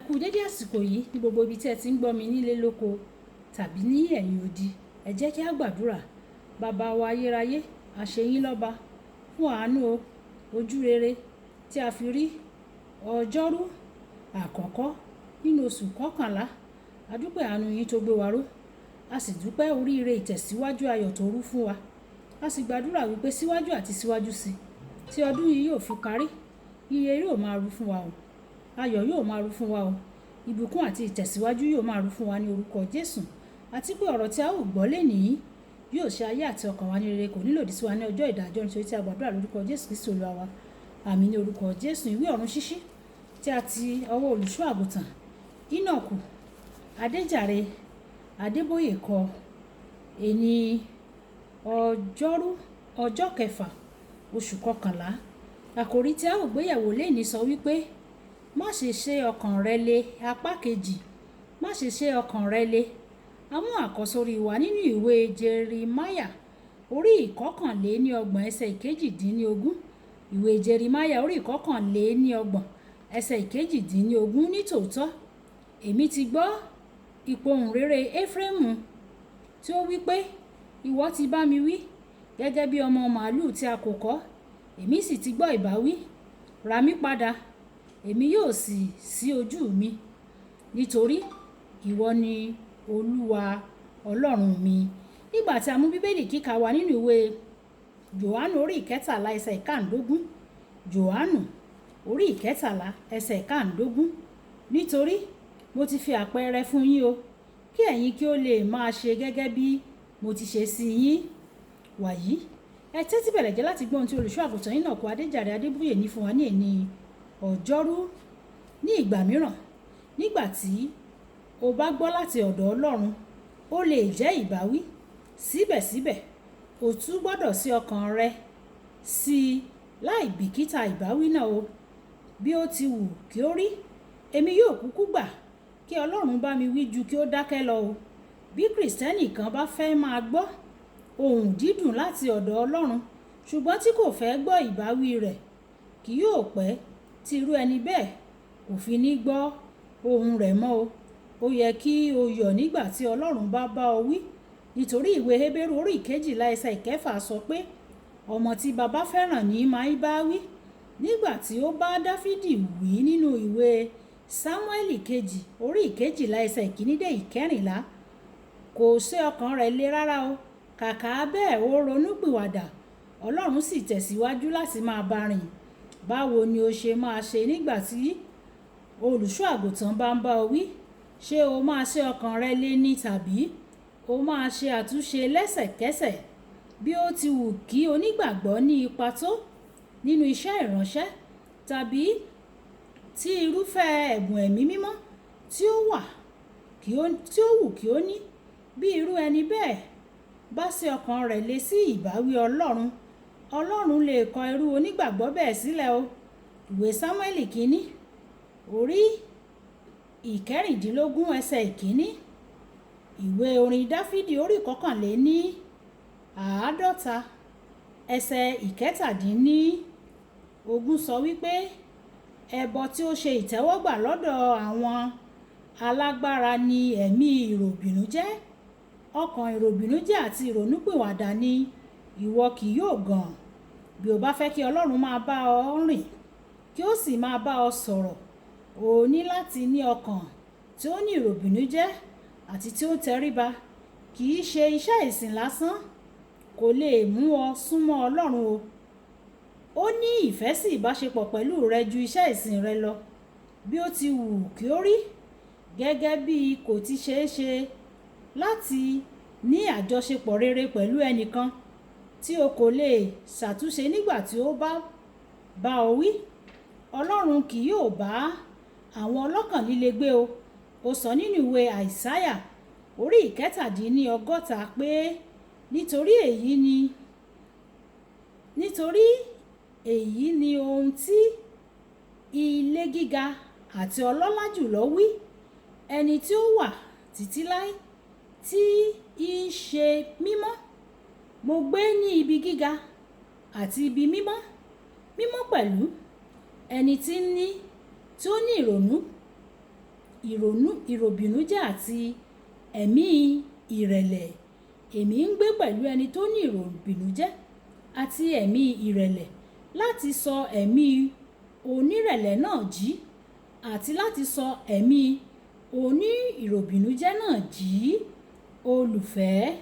Ẹ kú dédé àsìkò yìí ní gbogbo ibi tí ẹ ti ń gbọ́ mi nílé lóko tàbí ní ẹ̀yìn odi. Ẹ jẹ́ kí a gbàdúrà. Baba wa ayérayé, a ṣe yín lọ́ba fún àánú o, ojú rere tí a fi rí ọjọ́rú àkọ́kọ́ nínú oṣù kọkànlá. A dúpẹ́ àánú yín tó gbé wa ró. A sì dúpẹ́ oríire ìtẹ̀síwájú ayọ̀ tó rú fún wa. A sì gbàdúrà wípé síwájú àti síwájú sí tí ọdún yìí yóò fi parí, ire yóò máa rú fún wa o. Ayọ̀ yóò máa rú fún wa o. Ìbùkún àti ìtẹ̀síwájú yóò máa rú fún wa ní orúkọ Jésù. Àti pé ọ̀rọ̀ tí a ó gbọ́ lénìí yóò ṣe ayé àti ọkàn wa ní rere, kò ní lòdì sí wa ní ọjọ́ ìdájọ́, nítorí tí a gbàdúrà lórúkọ Jésù Kristi Olúwa wa. Àmín ní orúkọ Jésù. Ìwé ọ̀run ṣíṣí tí a ti ọwọ́ olùṣọ́ àgùntàn Enoch Adéjàre Adébóyè kọ. Èní ọjọ́rú ọjọ́ kẹfà oṣù kọkànlá. Àkòrí tí a ó gbéyẹ̀wò lénìí sọ wípé má ṣe ṣe ọkàn rẹ le, apá kejì. Má ṣe ṣe ọkàn rẹ le. A mú àkọ́sórí wa nínú ìwé Jeremáyà orí 31 ẹsẹ̀ 18. Ìwé Jeremáyà orí 31 ẹsẹ̀ 18. Nítòótọ́, èmi ti gbọ́ ìpohùnréré Efraimu tí ó wí pé, ìwọ ti bá mi wí gẹ́gẹ́ bí ọmọ màlúù tí a kò kọ́, èmi sì ti gbọ́ ìbáwí. Rà mí padà, èmi yóò sì ṣí ojú mi, nítorí ìwọ ni Olúwa Ọlọ́run mi. Nígbà tí a mú Bíbélì kíkà wa nínú ìwé Jòhánù orí 13 ẹsẹ̀ 15. Jòhánù orí 13 ẹsẹ̀ 15. Nítorí mo ti fi àpẹẹrẹ fún yín o, kí ẹ̀yin kí ó lè máa ṣe gẹ́gẹ́ bí mo ti ṣe sí yín. Wàyí, ẹ tẹ́tí bẹ̀rẹ̀ jẹ́ láti gbọ́ ohun tí olùṣọ́ àgùntàn Enoch Adéjàre Adébóyè ní fún wa ní èní ọjọ́rú. Ní ìgbà mìíràn, nígbà tí o bá gbọ́ láti ọ̀dọ̀ Ọlọ́run, ó lè jẹ́ ìbáwí. Síbẹ̀síbẹ̀, o tún gbọ́dọ̀ sí ọkàn rẹ sí láì bìkítà ìbáwí náà o. Bí ó ti wù kí ó rí, èmi yóò kúkú gbà kí Ọlọ́run bá mi wí ju kí ó dákẹ́ lọ o. Bí Kristẹni kan bá fẹ́ máa gbọ́ ohùn dídùn láti ọ̀dọ̀ Ọlọ́run, ṣùgbọ́n tí kò fẹ́ gbọ́ ìbáwí rẹ̀, kì yóò pẹ́ tí irú ẹni bẹ́ẹ̀ kò fi ní gbọ́ ohùn rẹ̀ mọ́ o. Ó yẹ kí o yọ̀ nígbà tí Ọlọ́run bá bá ọ wí. Nítorí ìwé Hébérù orí 12 ẹsẹ̀ 6 sọ pé, ọmọ tí baba fẹ́ràn ní máa ń bá wí. Nígbà tí ó bá Dáfídì wí nínú ìwé Sámúẹ́lì kejì orí 12 ẹsẹ̀ 1 dé 14, kò ṣe ọkàn rẹ̀ le rárá o. Kàkà bẹ́ẹ̀, ó ronúpìwàdà. Ọlọ́run sì tẹ̀síwájú láti máa bá rìn. Báwo ni o ṣe máa ṣe nígbà tí olùṣọ́ àgùntàn bá ń bá ọ wí? Ṣé o máa ṣe ọkàn rẹ le ní tàbí o máa ṣe àtúnṣe lẹ́sẹ̀kẹsẹ̀? Bí ó ti wù kí onígbàgbọ́ ní ipa tó nínú iṣẹ́ ìránṣẹ́ tàbí tí irúfẹ́ ẹ̀bùn ẹ̀mí mímọ́ tí ó wà kí ó, tí ó wù kí ó ní, bí irú ẹni bẹ́ẹ̀ bá ṣe ọkàn rẹ̀ le sí ìbáwí Ọlọ́run, Ọlọ́run lè kọ irú onígbàgbọ́ bẹ́ẹ̀ sílẹ̀ o. Ìwé Sámúẹ́lì kínní orí 16 ẹsẹ̀ 1. Ìwé orin Dáfídì orí 51 ẹsẹ̀ 17 sọ wípé ẹbọ tí ó ṣe ìtẹ́wọ́gbà lọ́dọ̀ àwọn alágbára ni ẹ̀mí ìròbìnújẹ́. Ọkàn ìròbìnújẹ́ àti ìrònúpìwàdà ni ìwọ kì yóò gàn. Bí o bá fẹ́ kí Ọlọ́run máa bá ọ rìn, kí ó sì máa bá ọ sọ̀rọ̀, o ní láti ní ọkàn tí ó ní ìròbìnújẹ́ àti tí ó ń tẹríba. Kì í ṣe iṣẹ́ ìsìn lásán kò lè mú ọ súnmọ́ Ọlọ́run o. Ó ní ìfẹ́ sí ìbáṣepọ̀ pẹ̀lú rẹ ju iṣẹ́ ìsìn rẹ lọ. Bí ó ti wù kí ó rí, gẹ́gẹ́ bí kò ti ṣe é ṣe láti ní àjọṣepọ̀ rere pẹ̀lú ẹnìkan tí o kò lè ṣàtúnṣe nígbà tí ó bá bá ọ wí. Ọlọ́run kì yóò bá àwọn ọlọ́kàn líle gbé o. Ó sọ nínú ìwé Àìsáyà orí 67 pé nítorí èyí ni ohun tí ilé gíga àti ọlọ́lá jùlọ wí, ẹni tí ó wà títí láé tí í ṣe mímọ́. Mo gbé ní ibi gíga àti ibi mímọ́, mímọ́ pẹ̀lú ẹni tí ní, tí ó ní ìrònú ìrònú ìròbìnújẹ́ àti ẹ̀mí ìrẹ̀lẹ̀. Èmi ń gbé pẹ̀lú ẹni tó ní ìròbìnújẹ́ àti ẹ̀mí ìrẹ̀lẹ̀, láti sọ ẹ̀mí onírẹ̀lẹ̀ náà jí àti láti sọ ẹ̀mí oní ìròbìnújẹ́ náà jí. Olùfẹ́,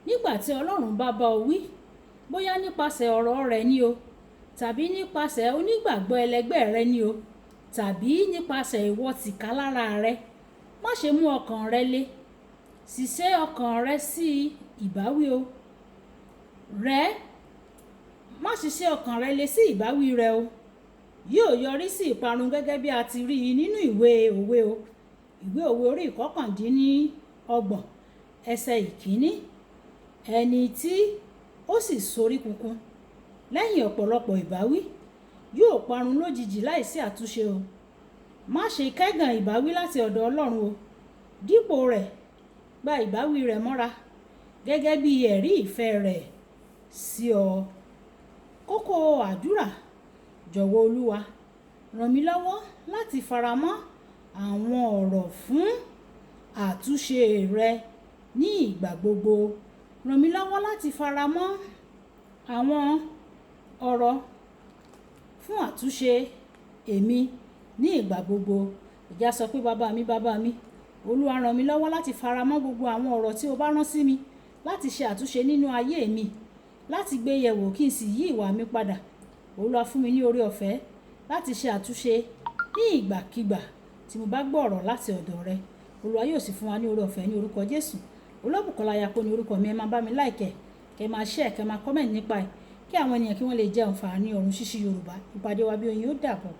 nígbà tí Ọlọ́run bá bá ọ wí, bóyá nípasẹ̀ ọ̀rọ̀ rẹ̀ ni o, tàbí nípasẹ̀ onígbàgbọ́ ẹlẹgbẹ́ rẹ ni o, tàbí nípasẹ̀ ìwọ tìkálára rẹ, má ṣe mú ọkàn rẹ le. Ṣiṣẹ́ ọkàn rẹ sí ìbáwí o. Rẹ, má ṣiṣẹ́ ọkàn rẹ le sí ìbáwí rẹ o. Yóò yọrí sí ìparun gẹ́gẹ́ bí a ti rí i nínú ìwé òwe o. Ìwé òwe orí 29 ẹsẹ̀ 1. Ẹni tí ó sì sorí kunkun lẹ́yìn ọ̀pọ̀lọpọ̀ ìbáwí yóò parun lójijì láìsí àtúnṣe o. Má ṣe kẹ́gàn ìbáwí láti ọ̀dọ̀ Ọlọ́run o. Dípò rẹ̀, gba ìbáwí rẹ̀ mọ́ra gẹ́gẹ́ bí ẹ̀rí ìfẹ́ rẹ̀ sí ọ. Kókó àdúrà: jọ̀wọ́ Olúwa, ràn mí lọ́wọ́ láti faramọ́ àwọn ọ̀rọ̀ fún àtúnṣe rẹ ní ìgbà gbogbo. Ràn mí lọ́wọ́ láti faramọ́ àwọn ọ̀rọ̀ fún àtúnṣe èmi ní ìgbà gbogbo. Ìjà sọ pé bàbá mi, bàbá mi, Olúwa ràn mí lọ́wọ́ láti faramọ́ gbogbo àwọn ọ̀rọ̀ tí o bá rán sí mi láti ṣe àtúnṣe nínú ayé mi, láti gbé yẹ̀wò kí n sì yí ìwà mi padà. Olúwa fún mi ní oore ọ̀fẹ́ láti ṣe àtúnṣe ní ìgbàkígbà tí mo bá gbọ́ ọ̀rọ̀ láti ọ̀dọ̀ rẹ. Olúwa yóò sì fún wa ní oore ọ̀fẹ́ ní orúkọ Jésù. Olúbùkọ́lá Ayako ní orúkọ mi. Ẹ máa bá mi like, kẹ máa share, kẹ máa comment nípa ẹ̀, kí àwọn ènìyàn kí wọ́n lè jẹ àǹfààní ọ̀run ṣíṣí Yorùbá. Ìpàdé wa bí oyin, ó dàbọ̀.